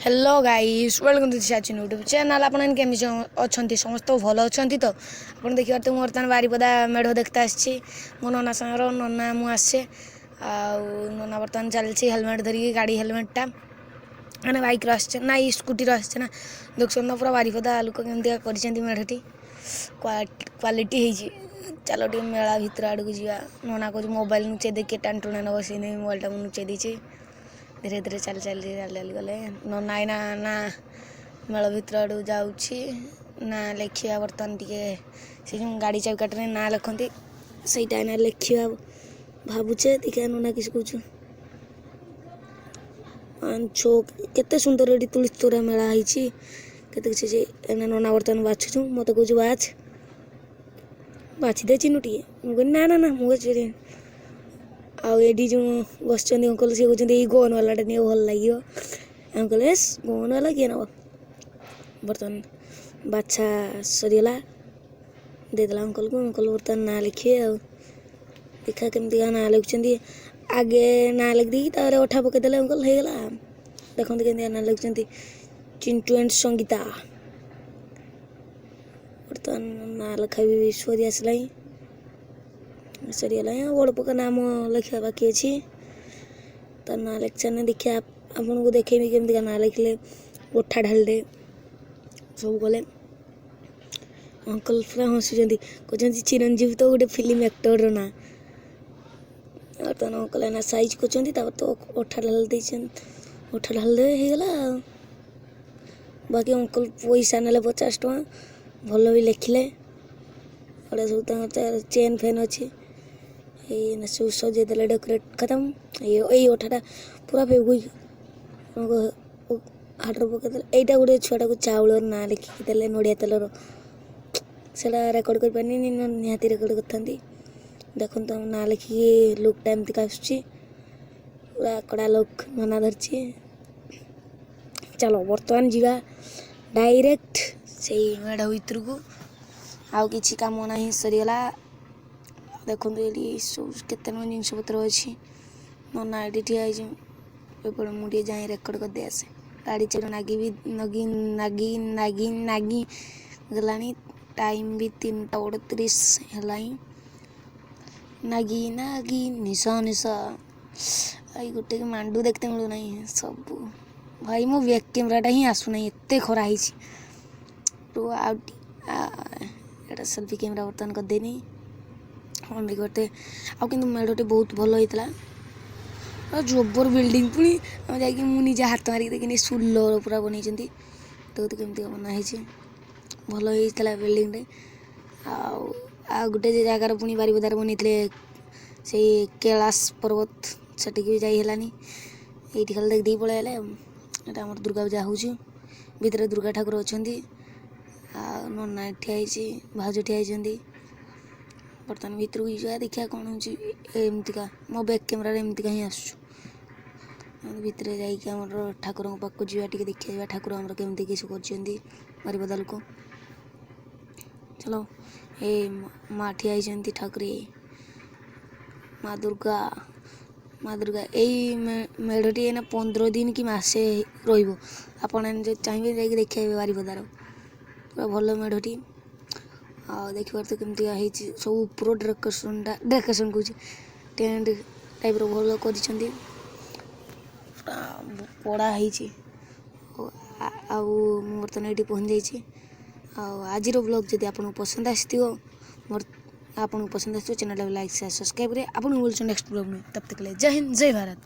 Hello guys, welcome to Sachin YouTube channel. ଆପଣ କେମିତି ଅଛନ୍ତି? ସମସ୍ତେ ଭଲ ଅଛନ୍ତି ତ? ଆପଣ ଦେଖିପାରୁଥିବେ, ମୁଁ ବର୍ତ୍ତମାନ ବାରିପଦା ମେଢ଼ ଦେଖିତେ ଆସିଛି ମୋ ନନା ସାଙ୍ଗର। ନନା ମୁଁ ଆସେ ଆଉ ନନା ବର୍ତ୍ତମାନ ଚାଲିଛି ହେଲମେଟ୍ ଧରିକି, ଗାଡ଼ି ହେଲମେଟ୍ଟା ମାନେ ବାଇକ୍ରେ ଆସିছে ନା, ଏଇ ସ୍କୁଟିରେ ଆସିছে ନା। ଦେଖୁଛନ୍ତି ନା, ପୁରା ବାରିପଦା ଲୋକ କେମିତିକା କରିଛନ୍ତି ମେଢ଼ଟି, କ୍ୱାଲିଟି ହେଇଛି। ଚାଲ ଟିକେ ମେଳା ଭିତର ଆଡ଼କୁ ଯିବା। ନନା କହୁଛି ମୋବାଇଲ ନୁଚେଇ ଦେଇକି ଟାଣି ଟୁଣା ନେବ, ସେଇ ନେଇ ମୋବାଇଲଟା ମୁଁ ନୁଚେଇ ଦେଇଛି। ଧୀରେ ଧୀରେ ଚାଲି ଚାଲି ଚାଲି ଚାଲି ଗଲେ ନନା ଏଇନା ନା ମେଳ ଭିତର ଆଡ଼କୁ ଯାଉଛି ନା ଲେଖିବା। ବର୍ତ୍ତମାନ ଟିକେ ସେ ଯେଉଁ ଗାଡ଼ି ଚାବି କାଟରେ ନାଁ ଲେଖନ୍ତି, ସେଇଟା ଏଇନା ଲେଖିବା ଭାବୁଛେ। ଦେଖିବା ନନା କିଛି କହୁଛୁ। ପାଞ୍ଚ କେତେ ସୁନ୍ଦର ଏଠି ତୁଳସୀ ତୋରା ମେଳା ହେଇଛି, କେତେ କିଛି ଅଛି। ଏଇନା ନନା ବର୍ତ୍ତମାନ ବାଛୁଛୁ, ମୋତେ କହୁଛୁ ବାଛ, ବାଛି ଦେ ଚିନୁ ଟିକେ। ମୁଁ କହିଲି ନା ନା ନା, ମୁଁ ବାଛି। ଆଉ ଏଇଠି ଯେଉଁ ବସିଛନ୍ତି ଅଙ୍କଲ, ସିଏ କହୁଛନ୍ତି ଏଇ ଗନ୍ ବାଲାଟା ନିଅ, ଭଲ ଲାଗିବ। ଆମେ କହିଲେ ଏସ୍, ଗନ୍ ବାଲା କିଏ ନେବ? ବର୍ତ୍ତମାନ ବାଛା ସରିଗଲା, ଦେଇଦେଲା ଅଙ୍କଲକୁ। ଅଙ୍କଲ ବର୍ତ୍ତମାନ ନାଁ ଲେଖିବେ ଆଉ ଦେଖିବା କେମିତିକା ନାଁ ଲେଖୁଛନ୍ତି। ଆଗେ ନାଁ ଲେଖିଦେଇକି ତାପରେ ଅଠା ପକେଇଦେଲେ ଅଙ୍କଲ, ହେଇଗଲା। ଦେଖନ୍ତୁ କେମିତିକା ନାଁ ଲେଖୁଛନ୍ତି, ଚିଣ୍ଟୁ ଆଣ୍ଡ ସଙ୍ଗୀତା। ବର୍ତ୍ତମାନ ନାଁ ଲେଖା ବି ସରି ଆସିଲାଣି, ସରିଗଲାଣି, ଆଉ ଅଳ୍ପ ନାମ ଲେଖିବା ବାକି ଅଛି। ତା ନାଁ ଲେଖିସାରିଲେ ଦେଖିବା, ଆପଣଙ୍କୁ ଦେଖେଇବି କେମିତିକା ନାଁ ଲେଖିଲେ, ଅଠା ଢାଳିଲେ, ସବୁ କଲେ। ଅଙ୍କଲ ପୁରା ହସୁଛନ୍ତି, କହୁଛନ୍ତି ଚିରଞ୍ଜୀବୀ ତ ଗୋଟେ ଫିଲ୍ମ ଆକ୍ଟରର ନାଁ। ବର୍ତ୍ତମାନ ଅଙ୍କଲ ଏଇନା ସାଇଜ୍ କରୁଛନ୍ତି, ତାପରେ ତ ଅଠା ଢାଳି ଦେଇଛନ୍ତି, ଅଠା ଢାଳିଦେବେ, ହେଇଗଲା। ଆଉ ବାକି ଅଙ୍କଲ ପଇସା ନେଲେ 50 ଟଙ୍କା, ଭଲ ବି ଲେଖିଲେ। ଏଗୁଡ଼ା ସବୁ ତାଙ୍କର ଚେନ୍ ଫେନ୍ ଅଛି। ଏଇ ସବୁ ସଜେଇ ଦେଲେ, ଡେକୋରେଟ୍ ଖତମ। ଏଇ ଅଠାଟା ପୁରା ଫେବିକୁଇକ୍ ହାଟରେ ପକେଇଦେଲେ। ଏଇଟା ଗୋଟେ ଛୁଆଟାକୁ ଚାଉଳର ନାଁ ଲେଖିକି ଦେଲେ ନଡ଼ିଆ ତେଲର, ସେଇଟା ରେକର୍ଡ଼ କରିପାରିନି, ନିହାତି ରେକର୍ଡ଼ କରିଥାନ୍ତି। ଦେଖନ୍ତୁ, ଆମ ନାଁ ଲେଖିକି ଲୁକ୍ଟା ଏମିତିକା ଆସୁଛି, ପୁରା କଡ଼ା ଲୁକ୍ ନନା ଧରିଛି। ଚାଲ ବର୍ତ୍ତମାନ ଯିବା ଡାଇରେକ୍ଟ ସେଇ ମେଢ଼ ଭିତରକୁ, ଆଉ କିଛି କାମ ନାହିଁ, ସରିଗଲା। ଦେଖନ୍ତୁ, ଏଇଠି ସବୁ କେତେ ନୂଆ ଜିନିଷପତ୍ର ଅଛି। ନନା ଏଠି ଠିଆ ହେଇଛି, ଏପଟେ ମୁଁ ଟିକେ ଯାଇ ରେକର୍ଡ଼ କରିଦେଇ ଆସେ। ଗାଡ଼ି ଚାଲି ନାଗି ବି ନଗି ନାଗି ନାଗି ନାଗି ଗଲାଣି, ଟାଇମ୍ ବି 3ଟା 29 ହେଲାଣି। ନାଗି ନାଗି ନିଶା ନିଶା। ଭାଇ, ଗୋଟେ ମାଣ୍ଡୁ ଦେଖିତେ ମିଳୁନାହିଁ ସବୁ। ଭାଇ, ମୋ ବ୍ୟାକ୍ କ୍ୟାମେରାଟା ହିଁ ଆସୁନାହିଁ, ଏତେ ଖରା ହେଇଛି। ଆଉ ଏଇଟା ସେଲ୍ଫି କ୍ୟାମେରା ବର୍ତ୍ତମାନ କରିଦେଇନି ଅନ୍ ଗୋଟେ। ଆଉ କିନ୍ତୁ ମେଢ଼ଟି ବହୁତ ଭଲ ହେଇଥିଲା ଆଉ ଜବର ବିଲ୍ଡିଂ ପୁଣି। ଆମେ ଯାଇକି ମୁଁ ନିଜେ ହାତ ମାରିକି ଦେଖିନି, ସୁଲର ପୁରା ବନେଇଛନ୍ତି। ଦେଖନ୍ତୁ କେମିତି ବନା ହେଇଛି, ଭଲ ହେଇଥିଲା ବିଲ୍ଡିଂଟେ। ଆଉ ଆଉ ଗୋଟେ ଜାଗାରେ ପୁଣି ବାରିପଦାରେ ବନେଇଥିଲେ ସେଇ କୈଳାସ ପର୍ବତ, ସେଠିକି ବି ଯାଇ ହେଲାନି, ଏଇଠି ଖାଲି ଦେଖିଦେଇକି ପଳେଇ ଆଇଲେ। ଆଉ ଏଇଟା ଆମର ଦୁର୍ଗା ପୂଜା ହେଉଛି, ଭିତରେ ଦୁର୍ଗା ଠାକୁର ଅଛନ୍ତି। ଆଉ ନନା ଠିଆ ହେଇଛି, ଭାଉଜ ଠିଆ ହେଇଛନ୍ତି। ବର୍ତ୍ତମାନ ଭିତରକୁ ଯିବା, ଦେଖିବା କ'ଣ ହେଉଛି। ଏମିତିକା ମୋ ବ୍ୟାକ୍ କ୍ୟାମେରାରେ ଏମିତିକା ହିଁ ଆସୁଛୁ। ଭିତରେ ଯାଇକି ଆମର ଠାକୁରଙ୍କ ପାଖକୁ ଯିବା, ଟିକେ ଦେଖିବା ଯିବା ଠାକୁର ଆମର କେମିତି କିଛି କରିଛନ୍ତି ବାରିପଦା ଲୋକ। ଚାଲ, ଏ ମା ଠିଆ ହେଇଛନ୍ତି, ଠାକୁରେ ମା ଦୁର୍ଗା, ମା ଦୁର୍ଗା। ଏଇ ମେଢ଼ଟି ଏଇନା 15 ଦିନ କି ମାସେ ରହିବ। ଆପଣ ଯଦି ଚାହିଁବେ ଯାଇକି ଦେଖିବେ, ବାରିପଦାର ପୁରା ଭଲ ମେଢ଼ଟି। ଆଉ ଦେଖିପାରୁଥିବେ କେମିତିକା ହେଇଛି ସବୁ, ଉପର ଡେକୋରେସନଟା, ଡେକୋରେସନ କହୁଛି, ଟେଣ୍ଟ ଟାଇପ୍ର ଭଲ କରିଛନ୍ତି, ପୁରା କଡ଼ା ହେଇଛି। ଆଉ ମୁଁ ବର୍ତ୍ତମାନ ଏଇଠି ପହଞ୍ଚି ଯାଇଛି। ଆଉ ଆଜିର ବ୍ଲଗ୍ ଯଦି ଆପଣଙ୍କୁ ପସନ୍ଦ ଆସିଥିବ, ମୋର ଆପଣଙ୍କୁ ପସନ୍ଦ ଆସିଥିବ, ଚ୍ୟାନେଲଟାକୁ ଲାଇକ୍, ସେୟାର, ସବସ୍କ୍ରାଇବ୍ କରିବେ। ଆପଣଙ୍କୁ ମିଳୁଛି ନେକ୍ସଟ ବ୍ଲଗ୍ में, तब तक के लिए जय हिंद, जय भारत।